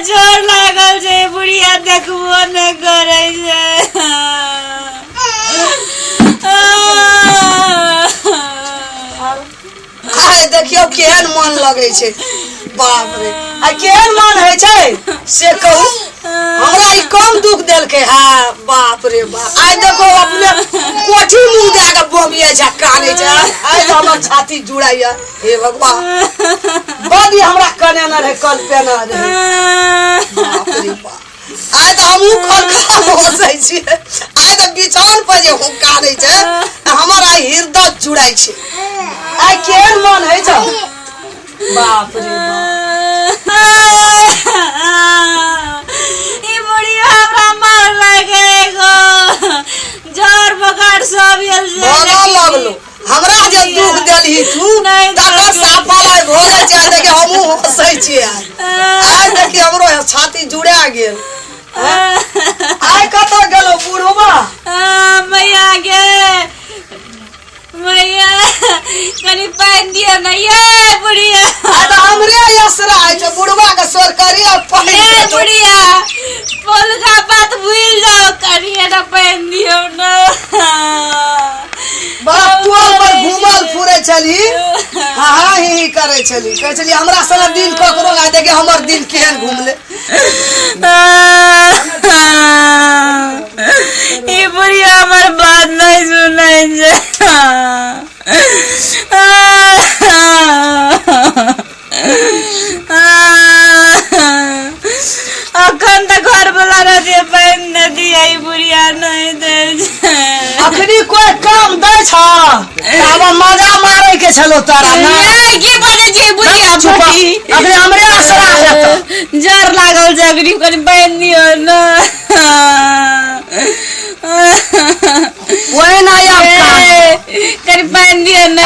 जोर लागल छै बुढ़िया देखबो नहि करै छै। आइ देखियौ केहन मन लगै छै। बाप रे, आ केहन मन होइ छै से कहू। हमरा ई कम दुख देलकै। हाँ, बाप रे बाप, आइ देखो अपने कोठी मुँह दए कऽ बोमिया छै, कानै छै। आइ तऽ हमर छाती जुड़ाइया। हे भगवान, बड ई हमरा कनेने रहै, कलपेने रहै। बाप रे बाप, आइ तऽ हमहूँ खल हँसै छियै। आइ तऽ बिछान पर जे हुक्का दै छै, हमर आइ हृदय जुड़ाइ छै। आइ केहन मन होइ छै, बाप रे बाप। ई बुढ़िया हमरा मार लागे गो, जर बोखार सब आयल छै। भरऽ लगलो हमरा जे दुख देलही तू, नहि तकर देलकै। साफल आइ भऽ जाइ छै। आइ देखी हमहूँ हँसै छियै। आइ आइ देखी हमरो छाती जुड़ा गेल। आइ कतऽ गेलौ बुढ़बा? मैया गे मैया, कनि पानि दिअ ने ये बुढ़िया। आइ तऽ हमरे असरा होइ छै बुढ़बा के सरकारी आ पानि ये देतौ। बुढ़िया, पौलका बात भूलि जाओ, कनि एना पानि दियौ ने। बाप, टोल पर घूमल फुरै छली, हाँ हाँ ही ही करै छली, कहै छली हमरा संगे दिन ककरो ना। देखे हमर दिन केहन घूमले। ई बुढ़िया हमर बात नहि सुनै छै। अखन तऽ घर वाला रहतियै, पानि नहि दियै, ई बुढ़िया नहि दै छै। अखनी कोई काम दै छ? आब मजा मारै के छलो तोरा ना? ए, की बजै छी बुढ़िया? चुप। बड़ी अखनी हमरे असरा हेतौ। जर लागल छै, अखनी कनि पानि दियौ ने। ओहि ना आब काम। ए, कनि पानि दियौ ने। ए,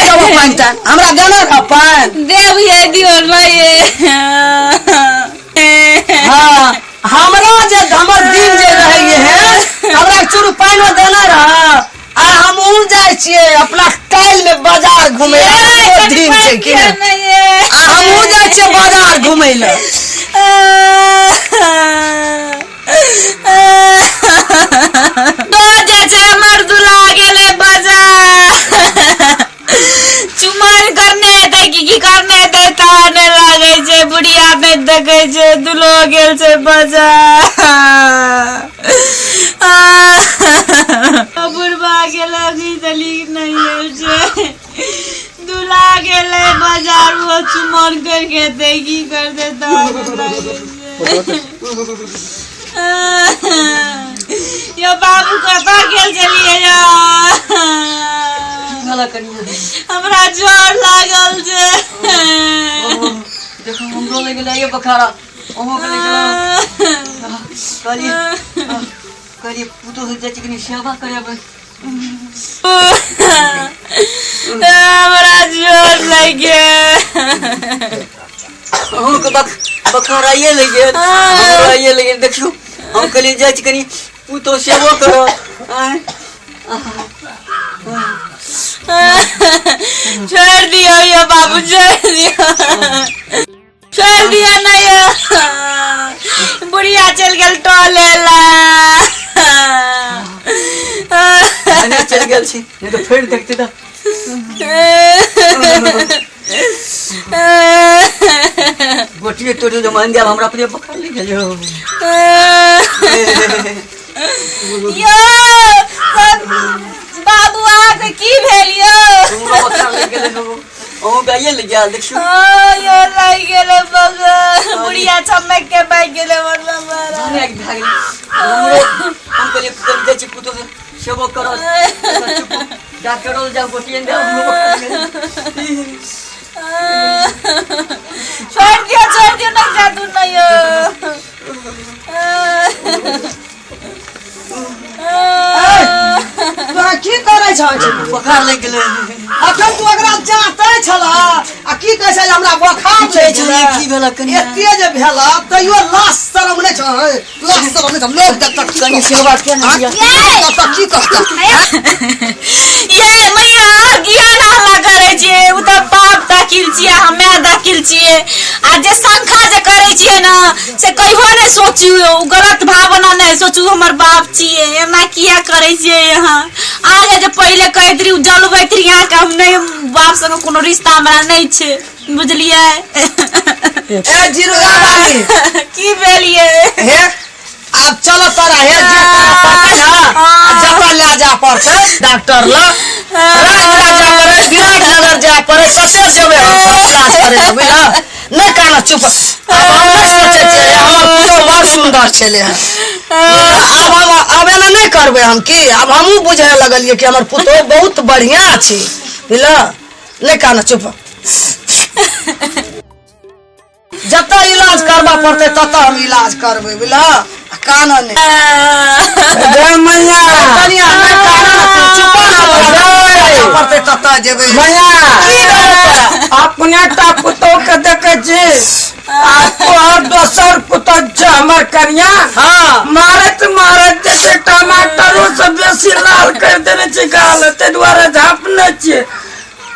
देबो पानि तानि? हमरा देने रह पानि? देब ये, दियौ ने ये। हाँ, हमरा जे हमर दिन जे रहै है, हमरा चूरू पानिओ देने रह। आ हमहूँ जाइ छियै अपना टाइल में बाजार घूमे ए, ओ कनि दिन पानि छै कि दियौ नहि ने ये। आ हमहूँ जाइ छियै बाजार घूमै लए। तो जे छै हमर दुला गेलै बाजार, चुमन करने हेतै कि की करने हेतै ता नहि लागै छै। बुढ़िया नहि देखै छै, दुलो गेल छै बाजार। बुढ़बा गेलै अभी तक नहि आयल छै। दुला गेलै बाजार, वो चुमन करके हेतै की करतै ता नहि लागै छै। यो बाबू, कतऽ गेल छलियै यौ? की भेल कनिया? हमरा ज्वर लागल छै। देखो, हमरो लग गेलै ये बखारा, अहूँ के लग गेलै। कहलिए कहलिए पुतोहु जाइ छै कनि सेवा करेबै। हमरा ज्वर लागि गेल। अहूँके बखार आइए लागि गेल, हमरो आइए लागि गेल। देखियौ, हम कहलिए जाइ छी कनि पुतोहु सेवो करब। आँय, छोड़ि दियौ यौ बाबू, छोड़ि दियौ, छोड़ि दियौ ने यौ। बुढ़िया चलि गेल टहले ला। भने चलि गेल छी, नहि तऽ फेर देखती तऽ। गोटिए तोड़ियो जे मान दिया, हमरा अपने बोखार लागि गेल यौ। यौ बाबू, अहाँके की भेल यौ? हमरो बोखार लागि गेल यौ, अहूँके आइए लागि गेल देखियौ। ओ यौ, लागि गेलै बगल, बुढ़िया चमक के भागि गेलै मतलब। भने भए गेलै हमरो। हम कहलियै कनि जाइ छी पुतोहु सेवो करत। डॉक्टरो जाउ, गोटिए दे, हमरो बोखार लागि गेल। छोड़ि दियौ, छोड़ि दियौ, नहि जादू नहि यौ। तोरा की करै छह? बोखार लागि गेलै। अखन तू ओकरा जाँतै छलह आ की कहै छै हमरा बोखार की लागि छै, गेलै। की भेलै कनिया? एते जे भेल तैयो लाज शरम नहि छह, लाज शरम नहि छह। लोक देखतऽ की कनि कहतऽ? सेवा किया नहि आँ? दिया? लोक देखतऽ की कहतऽ? ये मैया, किया ने हल्ला करै छियै? ओ तऽ पाप दाखिल छियै, हमे दाखिल छियै। आ जे शंखा जे करै छियै ने से कहियो नहि सोचू, ओ गलत भावना नहि सोचू, हमर बाप छियै, एना किया करै छियै अहाँ। आगे जे पहिले कहैत रही, जलबैत रही अहाँके, हम नहि बाप संगे कोनो रिश्ता हमरा नहि छै, बुझलियै? ए जिरुआ वाली, की भेलियै? हे आब चलो तोरा हे जे करऽ पड़तै ने, आ जतऽ लए जा पड़तै डॉक्टर लग, राजराज जाय पड़ै, विराटनगर जाय पड़ै, कते जेबै हम सब इलाज करै लए, बुझलह? नहि कानऽ, चुप। आब हम नहि सोचै छियै, हमर पुतोहु बड़ सुन्दर छलै हँ। आब हम आब एना नहि करबै हम। की आब हमहूँ बुझै लगलियै कि हमर पुतोहु बहुत बढ़िआँ छै, बुझलह? नहि कानऽ, चुप। जतऽ इलाज करबऽ पड़तै ततऽ हम इलाज करबै, बुझलह? आ कानऽ नहि। गे मैया, कनिया, नहि कानऽ ने तू, चुप ना, जतऽ पड़तै ततऽ जेबै। मैया, की भेलै तोरा? अपने टा पुतोह के देखै छी आ तोहर दोसर पुतोह छै हमर कनिया। मारैत मारैत जे छै टमाटरो से बेसी लाल करि देने छै गाल, ताहि दुआरे झाँपने छियै।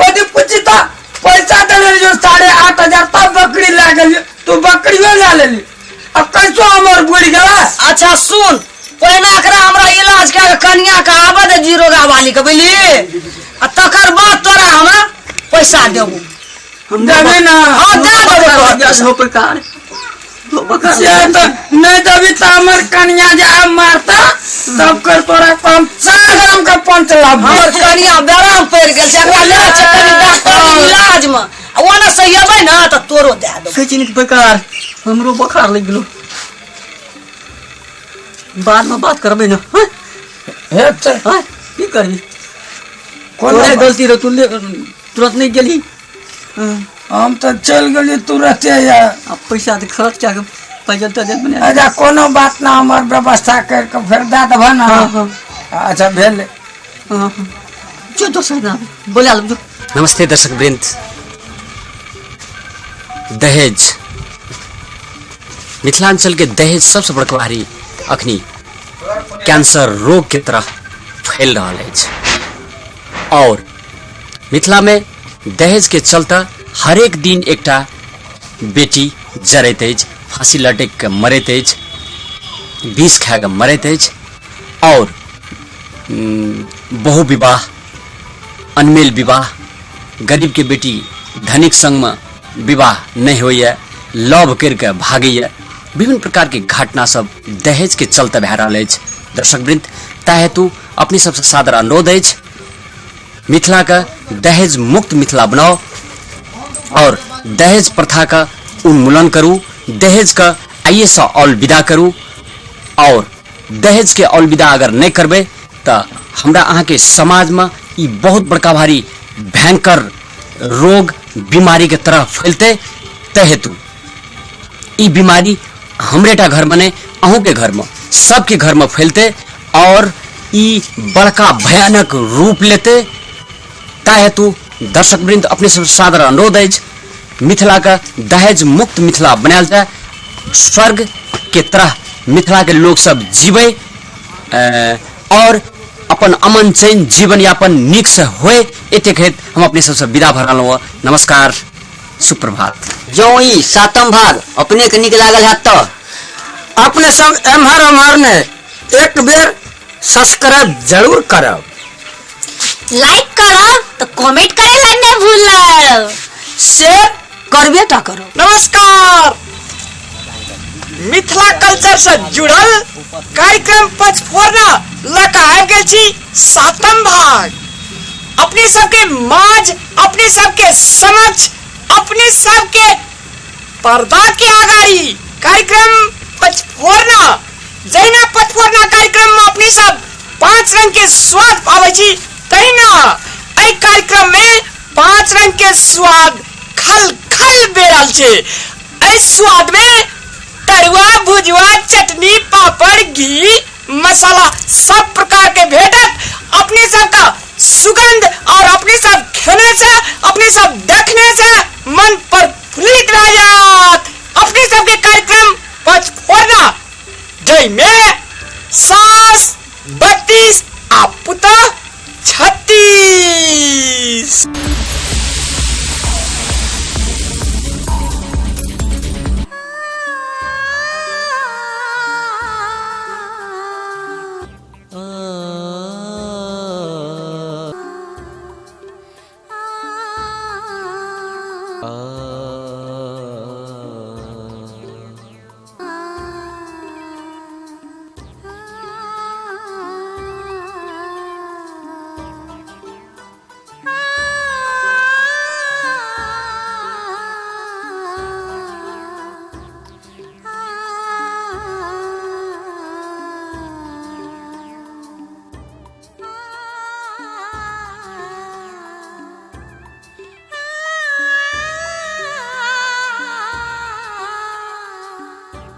ओहि पूछी तऽ पैसा देने रहियो 8,500, तब बकरी लए गेलियो, तू बकरियो लए लेली, अब कैसो हमर बुड़ि गेला। अच्छा सुन, पहिने एकरा हमरा इलाज कए के कनिया के आबऽ दे, जीरोगा वाली के, बुझली? आ तकर बाद तोरा हमरा पैसा देबो। देबी ना? हाँ, दे देबो तोहर पैसा। हो प्रकार से तऽ नहि देबी तऽ हमर कनिया जे आब मारता तब कर तोरा हम 4 ग्राम के पंच लाभ। हमर कनिया बेराम पड़ि गेल छै, एकरा ले छै कनि डॉक्टर इलाज मे, आ ओना से एबै ने तऽ तोरो दए देबो। कहै छी बेकार, हमरो बोखार लागि गेलो, बादमे बात करबै ने? हँ? हेतै। हँ, की करबी? कोना? तोरे गलती रह, तू तुरंत नहि गेली। हँ, हम तऽ चलि गेलियै तुरते या। आ पैसा तऽ खर्च कए कऽ पैदल तैदल बना। अच्छा, कोनो बात ना, हमर व्यवस्था करि कऽ फेर दए देबह ने? हँ। अच्छा, भेलै। हँ, जो दोसर ना बोला लब जो। नमस्ते दर्शक वृंद। दहेज, मिथिलांचल के दहेज सबसे बड़का भारी अखनी कैंसर रोग के तरह फैल रहल अछि और मिथिला में दहेज के चलते हरेक दिन एकटा बेटी जरैत अछि, फांसी लटकि के मरैत अछि, विष खा के मरैत अछि और बहु विवाह, अनमेल विवाह, गरीब के बेटी धनिक संगमे विवाह नहि होइए, लव करिके भागैए, विभिन्न प्रकारके घटना सब दहेजके चलते भए रहल अछि। दर्शकवृंद, ताहि हेतु अपने सबसँ सादर अनुरोध अछि, मिथिलाके दहेज मुक्त मिथिला बनाउ और दहेज प्रथाके उन्मूलन करू, दहेजके आइएसँ अलविदा करू। और दहेजके अलविदा अगर नहि करबै तऽ हमरा अहाँके समाजमे ई बहुत बड़का भारी भयंकर रोग बीमारीके तरह फैलतै। ताहि हेतु ई बीमारी हमरेटा घरमे नहि, अहूँके घरमे, सबके घरमे फैलतै और ई बड़का भयानक रूप लेतै। ताहि हेतु दर्शकवृंद, अपने सब सादर अनुरोध अछि, मिथिलाके दहेज मुक्त मिथिला बनायल जाय, स्वर्ग के तरह मिथिलाके लोक सब जीबै और अपन अमन चैन जीवन यापन नीक से होए। एतेक हेत हम अपने सबसे विदा भऽ रहलहुँ। नमस्कार, सुप्रभात। जँ ई सातम भाग अपनेके नीक लागल हैत तऽ अपने सब एम्हर ओम्हर ने एक बेर सब्सक्राइब जरूर करब, लाइक करब तो कमेंट करे ला नहीं भूलब, शेयर करबे टा करब। नमस्कार, मिथिला कल्चर से जुड़ल कार्यक्रम पचफोरना लऽ कऽ आबि गेल छी सातम भाग अपने सबके माझ, अपने सबके समक्ष, अपने सबके पर्दा के आगाड़ी कार्यक्रम पचफोरना। जहिना पचफोरना कार्यक्रम में अपने सब 5 रंग के स्वाद पाबै छी, तहिना एहि कार्यक्रम में 5 रंग के स्वाद खल खल बेरल छै। एहि स्वाद में तरुआ, भुजुआ, चटनी, पापड़, घी, मसाला सब प्रकार के भेटत। अपने सबका सुगंध और अपने सब खेने से, अपने सब देखने से मन प्रफुल्लित रह जात। अपने सबके कार्यक्रम पचफोरना, जाहिमे सास 32 आ पुतोह 36।